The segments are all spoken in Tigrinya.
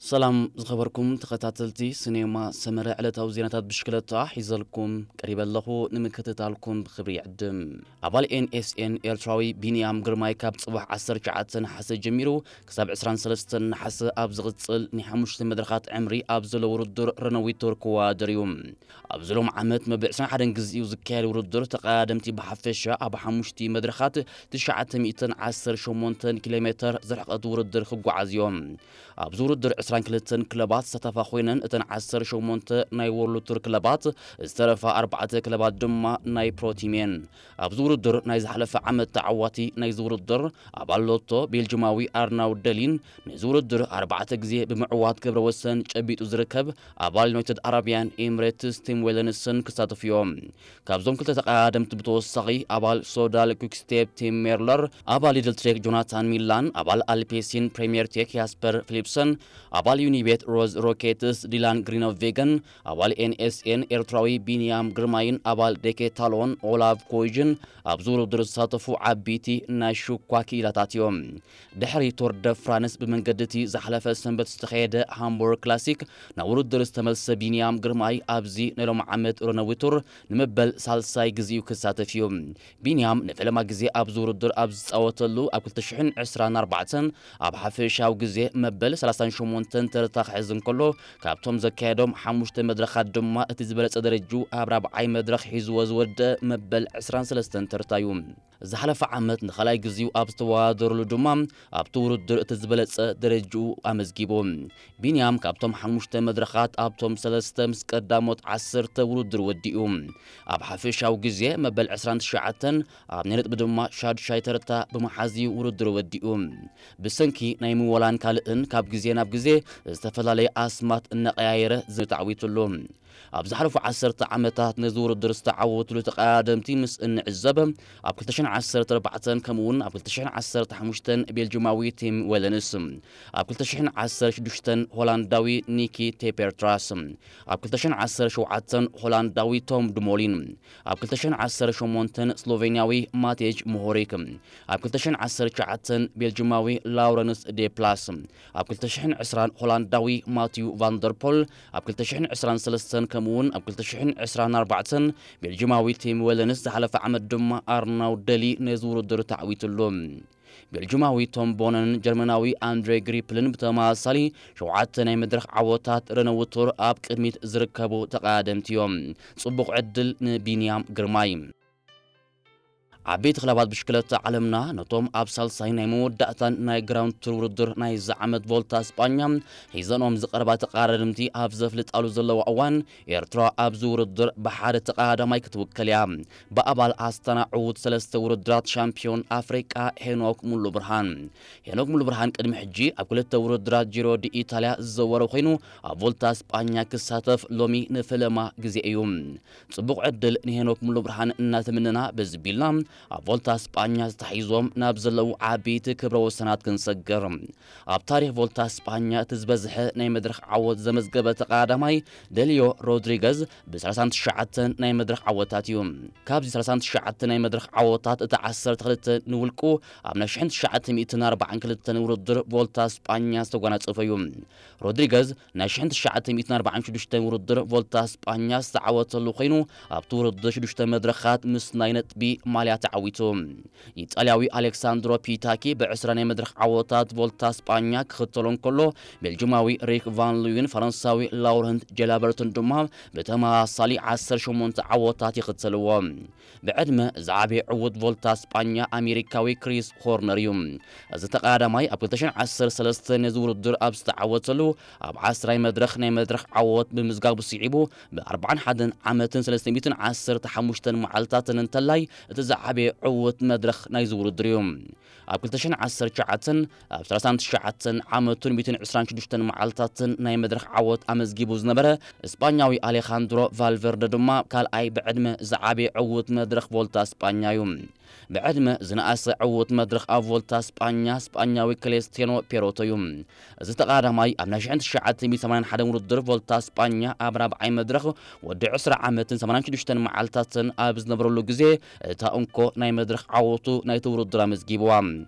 ሰላም ዝኸበርኩም ተኸታተልቲ፣ ስኔማ ሰመረ ዕለታዊ ዜናታት ብሽክለታ ሒዘልኩም ቀሪበ ኣለኹ። ንምክትታልኩም ብኽብሪ ይዕድም። ኣባል ኤን ኤስ ኤን ኤርትራዊ ቢንያም ግርማይ ካብ ጽባሕ ዓሰርተ ትሽዓተ ነሓሰ ጀሚሩ ክሳብ ዕስራን ሰለስተን ነሓሰ ኣብ ዝቕጽል ናይ ሓሙሽተ መድረኻት ዕምሪ ኣብ ዘሎ ውድድር ረነዊት ቱር ክወዳደር እዩ። ኣብዚ ሎም ዓመት መበል ዕስራን ሓደን ግዜኡ ዝካየድ ውድድር ተቐዳደምቲ ብሓፈሻ ኣብ ሓሙሽቲ መድረኻት ትሽዓተ ሚእትን ዓሰርተ ሸሞንተን ኪሎ ሜተር ዝርሕቐት ውድድር ክጓዓዝ እዮም። ኣብዚ ውድድር ዕስራን ክልተን ክለባት ዝሳተፋ ኮይነን፣ እተን ዓሰርተ ሸሞንተ ናይ ወርልድ ቱር ክለባት፣ ዝተረፋ ኣርባዕተ ክለባት ድማ ናይ ፕሮ ቲም እየን። ኣብዚ ውድድር ናይ ዝሓለፈ ዓመት ተዓዋቲ ናይዚ ውድድር ኣባል ሎቶ ቤልጅማዊ ኣርናውድ ደሊን፣ ነዚ ውድድር ኣርባዕተ ግዜ ብምዕዋት ክብረ ወሰን ጨቢጡ ዝርከብ ኣባል ዩናይትድ ኣረብያን ኤምሬትስ ቲም ዌለንስን ክሳተፉ እዮም። ካብዞም ክልተ ተቐዳደምቲ ብተወሳኺ ኣባል ሶዳል ኩክስቴፕ ቲም ሜርለር፣ ኣባል ሊድል ትሬክ ጆናታን ሚላን፣ ኣባል ኣልፔሲን ፕሬምየር ቴክ ያስፐር ፊሊፕሰን፣ ኣባል ዩኒቤት ሮዝ ሮኬትስ ዲላን ግሪኖቬገን፣ ኣባል ኤን ኤስ ኤን ኤርትራዊ ቢንያም ግርማይን ኣባል ዴኬታሎን ኦላቭ ኮይጅን ኣብዚ ውድድር ዝሳተፉ ዓቢይቲ ናይ ሽኳ ክኢላታት እዮም። ድሕሪ ቶር ደ ፍራንስ ብመንገዲ እቲ ዝሓለፈ ሰንበት ዝተኻየደ ሃምቡርግ ክላሲክ ናብ ውድድር ዝተመልሰ ቢንያም ግርማይ፣ ኣብዚ ናይ ሎም ዓመት ረነዊ ቱር ንመበል ሳልሳይ ግዜኡ ክሳተፍ እዩ። ቢንያም ንፈለማ ግዜ ኣብዚ ውድድር ኣብ ዝጻወተሉ ኣብ ክልተ ሽሕን ዕስራን ኣርባዕተን ኣብ ሓፈሻዊ ግዜ መበል ሰላሳን ሸሞንተን ተርታ ክሕዝ እንከሎ፣ ካብቶም ዘካየዶም ሓሙሽተ መድረኻት ድማ እቲ ዝበለጸ ደረጅኡ ኣብ ራብዓይ መድረኽ ሒዝዎ ዝወደአ መበል ዕስራን ሰለስተን ተርታ እዩ። ዝሓለፈ ዓመት ንኻልኣይ ግዜኡ ኣብ ዝተወዳደረሉ ድማ ኣብቲ ውድድር እቲ ዝበለጸ ደረጅኡ ኣመዝጊቡ። ቢንያም ካብቶም ሓሙሽተ መድረኻት ኣብቶም ሰለስተ ምስ ቀዳሞት ዓሰርተ ውድድር ወዲኡ። ኣብ ሓፈሻዊ ግዜ መበል ዕስራን ትሽዓተን ኣብ ናይ ነጥቢ ድማ ሻዱሻይ ተርታ ብምሓዝ እዩ ውድድር ወዲኡ። ብሰንኪ ናይ ምወላን ካልእን ካብ ግዜ ናብ ግዜ ዝተፈላለየ ኣስማት እናቐያየረ ዝመጽእ ተዓዊቱ ኣሎ። ኣብ ዝሓለፉ ዓሰርተ ዓመታት ነዚ ውድድር ዝተዓወትሉ ተቐዳደምቲ ምስ እንዕዘብ፣ ኣብ ክልተ ሽሕን ዓሰርተ ኣርባዕተን ከምኡውን ኣብ ክልተ ሽሕን ዓሰርተ ሓሙሽተን ቤልጅማዊ ቲም ዌለንስ፣ ኣብ ክልተ ሽሕን ዓሰርተ ሽዱሽተን ሆላንዳዊ ኒኪ ቴፔርትራስ፣ ኣብ ክልተ ሽሕን ዓሰርተ ሸውዓተን ሆላንዳዊ ቶም ዱሞሊን፣ ኣብ ክልተ ሽሕን ዓሰርተ ሸሞንተን ስሎቬንያዊ ማቴጅ ሞሆሪክ፣ ኣብ ክልተ ሽሕን ዓሰርተ ትሽዓተን ቤልጅማዊ ላውረንስ ዴፕላስ፣ ኣብ ክልተ ሽሕን ዕስራን ሆላንዳዊ ማቲዩ ቫንደርፖል፣ ኣብ ክልተ ሽሕን ዕስራን ሰለስተን ከምኡውን ኣብ ክልተ ሽሕን ዕስራን ኣርባዕተን ቤልጅማዊ ቲም ዌለንስ፣ ዝሓለፈ ዓመት ድማ ኣርናውድ ደሊ ነዚ ውድድር ተዓዊትሉ። ቤልጅማዊ ቶም ቦነንን ጀርመናዊ ኣንድሬ ግሪፕልን ብተመሳሳሊ ሸውዓተ ናይ መድረኽ ዓወታት ረነዊ ቱር ኣብ ቅድሚት ዝርከቡ ተቐዳደምቲ እዮም። ጽቡቕ ዕድል ንቢንያም ግርማይ። ዓበይቲ ክለባት ብሽክለታ ዓለምና ነቶም ኣብ ሳልሳይ ናይ መወዳእታን ናይ ግራውንድ ቱር ውድድር ናይዚ ዓመት ቮልታ ስጳኛ ሒዘንኦም ዝቐርባ ተቐዳደምቲ ኣብ ዘፍልጣሉ ዘለዋ እዋን፣ ኤርትራ ኣብዚ ውድድር ብሓደ ተቐዳዳማይ ክትውከል እያ። ብኣባል ኣስታና ዕዉት ሰለስተ ውድድራት ሻምፒዮን ኣፍሪቃ ሄኖክ ሙሉ ብርሃን። ሄኖክ ሙሉ ብርሃን ቅድሚ ሕጂ ኣብ ክልተ ውድድራት ጂሮ ዲ ኢታልያ ዝዘወረ ኮይኑ፣ ኣብ ቮልታ ስጳኛ ክሳተፍ ሎሚ ንፈለማ ግዜ እዩ። ጽቡቕ ዕድል ንሄኖክ ሙሉ ብርሃን እናተመነና፣ በዚ ቢልና ኣብ ቮልታ ስጳኛ ተታሒዞም ናብ ዘለዉ ዓበይቲ ክብረ ወሰናት ክንሰግር። ኣብ ታሪኽ ቮልታ ስጳኛ እቲ ዝበዝሐ ናይ መድረኽ ዓወት ዘመዝገበ ተቐዳዳማይ ደልዮ ሮድሪገዝ ብ ሰላሳን ትሽዓተን ናይ መድረኽ ዓወታት እዩ። ካብዚ ሰላሳን ትሽዓተ ናይ መድረኽ ዓወታት፣ እቲ ዓሰርተ ክልተ ንውልቁ ኣብ ናይ ሽሕን ትሽዓተ ሚእትን ኣርባዓን ክልተን ውድድር ቮልታ ስጳኛ ዝተጓናጸፈ እዩ። ሮድሪገዝ ናይ ሽሕን ትሽዓተ ሚእትን ኣርባዓን ሽዱሽተን ውድድር ቮልታ ስጳኛ ዝተዓወተሉ ኮይኑ፣ ኣብቲ ውድድር ሽዱሽተ መድረኻት ምስ ናይ ነጥቢ ማልያ ተዓዊቱ። ኢጣልያዊ ኣሌክሳንድሮ ፒታኪ ብዕስራ ናይ መድረኽ ዓወታት ቮልታ ስጳኛ ክኽተሎ እንከሎ፣ ቤልጅማዊ ሪክ ቫን ሉይን ፈረንሳዊ ላውረንት ጀላበርትን ድማ ብተመሳሳሊ ዓሰርተ ሸሞንተ ዓወታት ይኽተልዎ። ብዕድመ ዝዓበየ ዕዉት ቮልታ ስጳኛ ኣሜሪካዊ ክሪስ ሆርነር እዩ። እዚ ተቐዳዳማይ ኣብ ክልተ ሽሕን ዓሰርተ ሰለስተን ነዚ ውድድር ኣብ ዝተዓወተሉ፣ ኣብ ዓስራይ መድረኽ ናይ መድረኽ ዓወት ብምዝጋቡ ስዒቡ፣ ብ ኣርባዓን ሓደን ዓመትን ሰለስተ ሚእትን ዓሰርተ ሓሙሽተን መዓልታትን እንተላይ እቲ ዝዓበየ ዕዉት መድረኽ ናይዚ ውድድር እዩ። ኣብ ክልተ ሽሕን ዓሰርተ ትሽዓተን፣ ኣብ ሰላሳን ትሽዓተን ዓመቱን ሚእትን ዕስራን ሽዱሽተን መዓልታትን ናይ መድረኽ ዓወት ኣመዝጊቡ ዝነበረ ስጳኛዊ ኣሌኻንድሮ ቫልቨርደ ድማ ካልኣይ ብዕድመ ዝዓበየ ዕዉት መድረኽ ቮልታ ስጳኛ እዩ። ብዕድመ ዝነኣሰ ዕዉት መድረኽ ኣብ ቮልታ ስጳኛ፣ ስጳኛዊ ክሌስቴኖ ፔሮቶ እዩ። እዚ ተቐዳዳማይ ኣብ ናይ ሽሕን ትሽዓተ ሚእትን ሰማንያን ሓደን ውድድር ቮልታ ስጳኛ ኣብ ራብዓይ መድረኽ ወዲ ዕስራ ዓመትን ሰማንያን ሽዱሽተን መዓልታትን ኣብ ዝነበረሉ ግዜ፣ እታ እንኮ ናይ መድረኽ ዓወቱ ናይቲ ውድድር ኣመዝጊብዋ።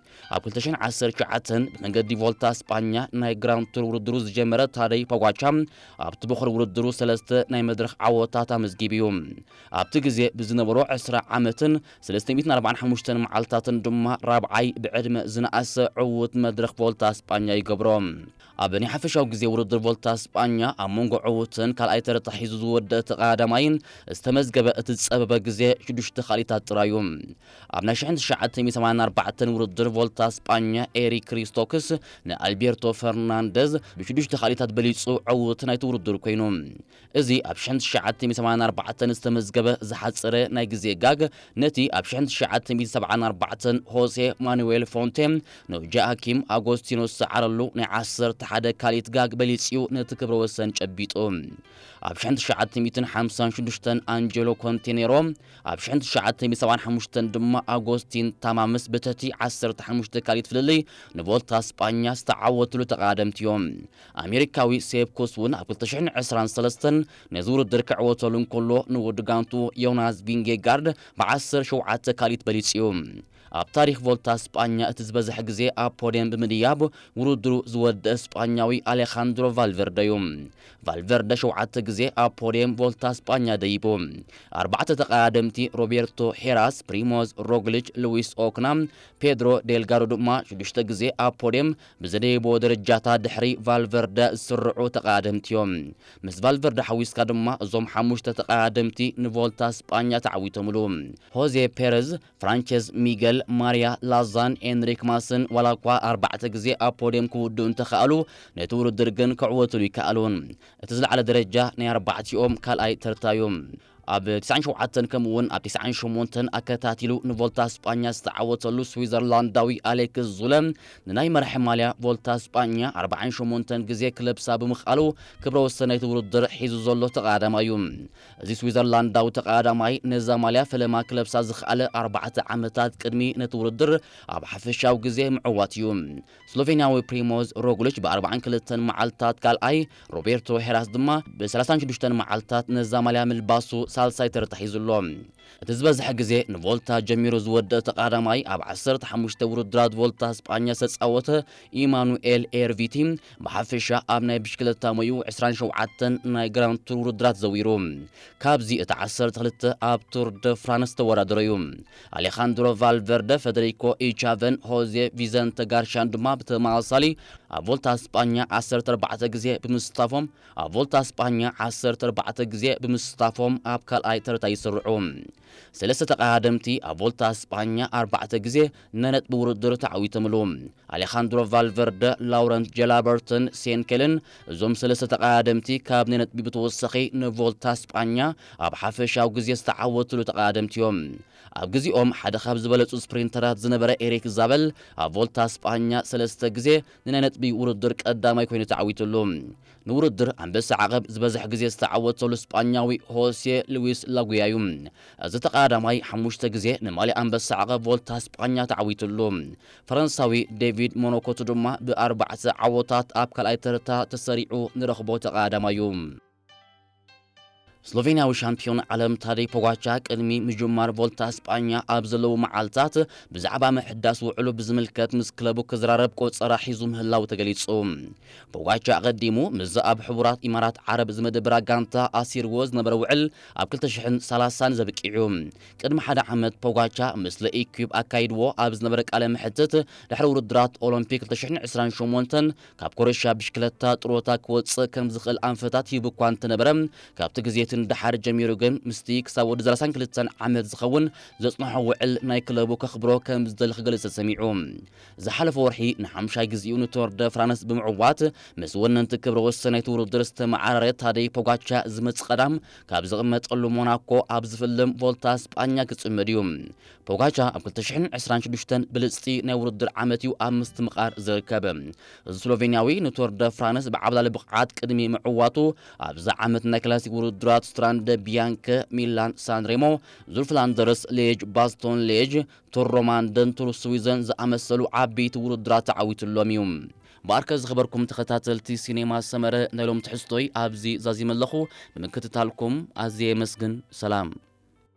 ኣብ ክልተ ሽሕን ዓሰርተ ትሽዓተን ብመንገዲ ቮልታ ስጳኛ ናይ ግራንድ ቱር ውድድሩ ዝጀመረ ታደይ ፖጋቻ፣ ኣብቲ ቦኸር ውድድሩ ሰለስተ ናይ መድረኽ ዓወታት ኣመዝጊቡ እዩ። ኣብቲ ግዜ ብዝነበሮ ዕስራ ዓመትን ሰለስተ ሚእትን ኣርባዓን ሓሙሽተን መዓልታትን ድማ ራብዓይ ብዕድመ ዝነኣሰ ዕዉት መድረኽ ቮልታ ስጳኛ ይገብሮ። ኣብ ናይ ሓፈሻዊ ግዜ ውድድር ቮልታ ስጳኛ ኣብ መንጎ ዕዉትን ካልኣይ ተርታ ሒዙ ዝወደአ ተቐዳዳማይን ዝተመዝገበ እቲ ዝጸበበ ግዜ ሽዱሽተ ካልኢታት ጥራዩ። ኣብ ናይ ሽሕን ትሽዓተ ሚእትን ሰማንያን ኣርባዕተን ውድድር ቮልታ ስጳኛ ኤሪክ ክሪስቶክስ ንኣልቤርቶ ፈርናንደዝ ብሽዱሽተ ካልኢታት በሊጹ ዕዉት ናይቲ ውድድር ኮይኑ። እዚ ኣብ ሽሕን ትሽዓተ ሚእትን ሰማንያን ኣርባዕተን ዝተመዝገበ ዝሓጸረ ናይ ግዜ ጋግ ነቲ ኣብ ሽሕን ትሽዓተ ሚእትን ሰብዓን ኣርባዕተን ሆሴ ማኑዌል ፎንቴ ንጃኪም ኣጎስቲኖ ዝሰዓረሉ ናይ ዓሰርተ ሓደ ካልኢት ጋግ በሊጽዩ ነቲ ክብረ ወሰን ጨቢጡ። ኣብ ሽሕን ትሽዓተ ሚእትን ሓምሳን ሽዱሽተን ኣንጀሎ ኮንቴኔሮ፣ ኣብ ሽሕን ትሽዓተ ሚእትን ሰብዓን ሓሙሽተን ድማ ኣጎስቲን ታማምስ ብትሕቲ ዓሰርተ ሓሙሽተ ካልኢት ፍልልይ ንቮልታ ስጳኛ ዝተዓወትሉ ተቐዳደምቲ እዮም። ኣሜሪካዊ ሴፕ ኩስ እውን ኣብ ክልተ ሽሕን ዕስራን ሰለስተን ነዚ ውድድር ክዕወተሉ እንከሎ፣ ንወዲ ጋንቱ ዮናስ ቪንጌጋርድ ብዓሰርተ ሸውዓተ ካልኢት በሊጹ እዩ። ኣብ ታሪኽ ቮልታ ስጳኛ እቲ ዝበዝሐ ግዜ ኣብ ፖድየም ብምድያብ ውድድሩ ዝወደአ ስጳኛዊ ኣሌኻንድሮ ቫልቨርደ እዩ። ቫልቨርደ ሸውዓተ ግዜ ኣብ ፖድየም ቮልታ ስጳኛ ደይቡ። ኣርባዕተ ተቐዳደምቲ ሮቤርቶ ሄራስ፣ ፕሪሞዝ ሮግሊች፣ ሉዊስ ኦክና፣ ፔድሮ ዴልጋዶ ድማ ሽዱሽተ ግዜ ኣብ ፖድየም ብዘደይቦ ደረጃታት ድሕሪ ቫልቨርደ ዝስርዑ ተቐዳደምቲ እዮም። ምስ ቫልቨርደ ሓዊስካ ድማ እዞም ሓሙሽተ ተቐዳደምቲ ንቮልታ ስጳኛ ተዓዊቶምሉ። ሆዜ ፔረዝ፣ ፍራንቸዝ ሚገል፣ ማርያ ላዛን ኤንሪክ ማስን ዋላ እኳ ኣርባዕተ ግዜ ኣብ ፖድየም ክውድኡ እንተኸኣሉ፣ ነቲ ውድድር ግን ክዕወትሉ ይከኣሉን። እቲ ዝለዓለ ደረጃ ናይ ኣርባዕቲኦም ካልኣይ ተርታ እዩ። ኣብ ትስዓን ሸውዓተን ከምኡ እውን ኣብ ትስዓን ሸሞንተን ኣከታቲሉ ንቮልታ ስጳኛ ዝተዓወተሉ ስዊዘርላንዳዊ ኣሌክስ ዙለ ንናይ መራሒ ማልያ ቮልታ ስጳኛ ኣርባዓን ሸሞንተን ግዜ ክለብሳ ብምኽኣሉ ክብረ ወሰን ናይቲ ውድድር ሒዙ ዘሎ ተቐዳዳማይ እዩ። እዚ ስዊዘርላንዳዊ ተቐዳዳማይ ነዛ ማልያ ፈለማ ክለብሳ ዝኸኣለ ኣርባዕተ ዓመታት ቅድሚ ነቲ ውድድር ኣብ ሓፈሻዊ ግዜ ምዕዋት እዩ። ስሎቬንያዊ ፕሪሞዝ ሮግሊች ብ ኣርባዓን ክልተን መዓልታት ካልኣይ፣ ሮቤርቶ ሄራስ ድማ ብ ሰላሳን ሽዱሽተን መዓልታት ነዛ ማልያ ምልባሱ ሳልሳይ ተርታ ሒዙ ኣሎ። እቲ ዝበዝሐ ግዜ ንቮልታ ጀሚሩ ዝወደአ ተቐዳዳማይ ኣብ ዓሰርተ ሓሙሽተ ውድድራት ቮልታ ስጳኛ ዝተጻወተ ኢማኑኤል ኤርቪቲ ብሓፈሻ ኣብ ናይ ብሽክለታ ሞዩ ዕስራን ሸውዓተን ናይ ግራንድ ቱር ውድድራት ዘዊሩ። ካብዚ እቲ ዓሰርተ ክልተ ኣብ ቱር ደ ፍራንስ ተወዳደረ እዩ። ኣሌኻንድሮ ቫልቨርደ፣ ፈደሪኮ ኢቻቨን ሆዜ ቪዘንተ ጋርሻን ድማ ብተመሳሳሊ ኣብ ቮልታ ስጳኛ ዓሰርተ ኣርባዕተ ግዜ ብምስታፎም፣ ኣብ ቮልታ ስጳኛ ዓሰርተ ኣርባዕተ ግዜ ብምስታፎም ኣብ ካልኣይ ተርታ ይስርዑ። ሰለስተ ተቐዳደምቲ ኣብ ቮልታ ስጳኛ ኣርባዕተ ግዜ ናይ ነጥቢ ውድድር ተዓዊቶምሉ። ኣሌኻንድሮ ቫልቨርደ፣ ላውረንት ጀላበርትን ሴንኬልን፣ እዞም ሰለስተ ተቐዳደምቲ ካብ ናይ ነጥቢ ብተወሳኺ ንቮልታ ስጳኛ ኣብ ሓፈሻዊ ግዜ ዝተዓወትሉ ተቐዳደምቲ እዮም። ኣብ ግዜኦም ሓደ ካብ ዝበለጹ ስፕሪንተራት ዝነበረ ኤሪክ ዛበል ኣብ ቮልታ ስጳኛ ሰለስተ ግዜ ንናይ ነጥቢ ውድድር ቀዳማይ ኮይኑ ተዓዊትሉ። ንውድድር ኣንበሳ ዓቐብ ዝበዝሕ ግዜ ዝተዓወተሉ ስጳኛዊ ሆሴ ሉዊስ ላጉያ እዩ። እዚ ተቐዳዳማይ ሓሙሽተ ግዜ ንማልያ ኣንበሳ ዓቐብ ቮልታ ስጳኛ ተዓዊትሉ። ፈረንሳዊ ዴቪድ ሞኖኮቱ ድማ ብኣርባዕተ ዓወታት ኣብ ካልኣይ ተርታ ተሰሪዑ ንረኽቦ ተቐዳዳማይ እዩ። ስሎቬንያዊ ሻምፒዮን ዓለም ታደይ ፖጋቻ ቅድሚ ምጅማር ቮልታ ስጳኛ ኣብ ዘለዉ መዓልታት ብዛዕባ ምሕዳስ ውዕሉ ብዝምልከት ምስ ክለቡ ክዘራረብ ቆጸራ ሒዙ ምህላው ተገሊጹ። ፖጋቻ ኣቐዲሙ ምስዛ ኣብ ሕቡራት ኢማራት ዓረብ ዝመደበራ ጋንታ ኣሲርዎ ዝነበረ ውዕል ኣብ ክልተ ሽሕን ሰላሳን ዘብቂዑ። ቅድሚ ሓደ ዓመት ፖጋቻ ምስ ለኢኩብ ኣካይድዎ ኣብ ዝነበረ ቃለ መሕትት፣ ድሕሪ ውድድራት ኦሎምፒክ ክልተ ሽሕን ዕስራን ሸሞንተን ካብ ኮረሻ ብሽክለታ ጥሮታ ክወጽእ ከም ዝኽእል ኣንፈታት ሂቡ እኳ እንተነበረ፣ ካብቲ ግዜ እቲ ንደሓር ጀሚሩ ግን ምስቲ ክሳብ ወዲ ሰላሳን ክልተን ዓመት ዝኸውን ዘጽንሖ ውዕል ናይ ክለቡ ከኽብሮ ከም ዝደሊ ክገልጽ ተሰሚዑ። ዝሓለፈ ወርሒ ንሓምሻይ ግዜኡ ንቶር ደ ፍራንስ ብምዕዋት ምስ ወነንቲ ክብረ ወሰን ናይቲ ውድድር ዝተመዓራረ ታደይ ፖጋቻ፣ ዝመጽእ ቀዳም ካብ ዝቕመጠሉ ሞናኮ ኣብ ዝፍልም ቮልታ ስጳኛ ክጽመድ እዩ። ፖጋቻ ኣብ ክልተ ሽሕን ዕስራን ሽዱሽተን ብልጽቲ ናይ ውድድር ዓመት እዩ ኣብ ምስትምቓር ዝርከብ። እዚ ስሎቬንያዊ ንቶር ደ ፍራንስ ብዓብላሊ ብቕዓት ቅድሚ ምዕዋቱ፣ ኣብዚ ዓመት ናይ ክላሲክ ውድድራት ስትራንደ ቢያንከ፣ ሚላን ሳንሬሞ፣ ዙልፍላንደርስ ሌጅ፣ ባስቶን ሌጅ፣ ቱር ሮማንደን ቱር ስዊዘን ዝኣመሰሉ ዓበይቲ ውድድራት ተዓዊትሎም እዩ። ብኣርከ ዝኸበርኩም ተኸታተልቲ ሲኔማ ሰመረ፣ ናይ ሎም ትሕዝቶይ ኣብዚ ዛዚመ ኣለኹ። ብምክትታልኩም ኣዝየ የመስግን። ሰላም።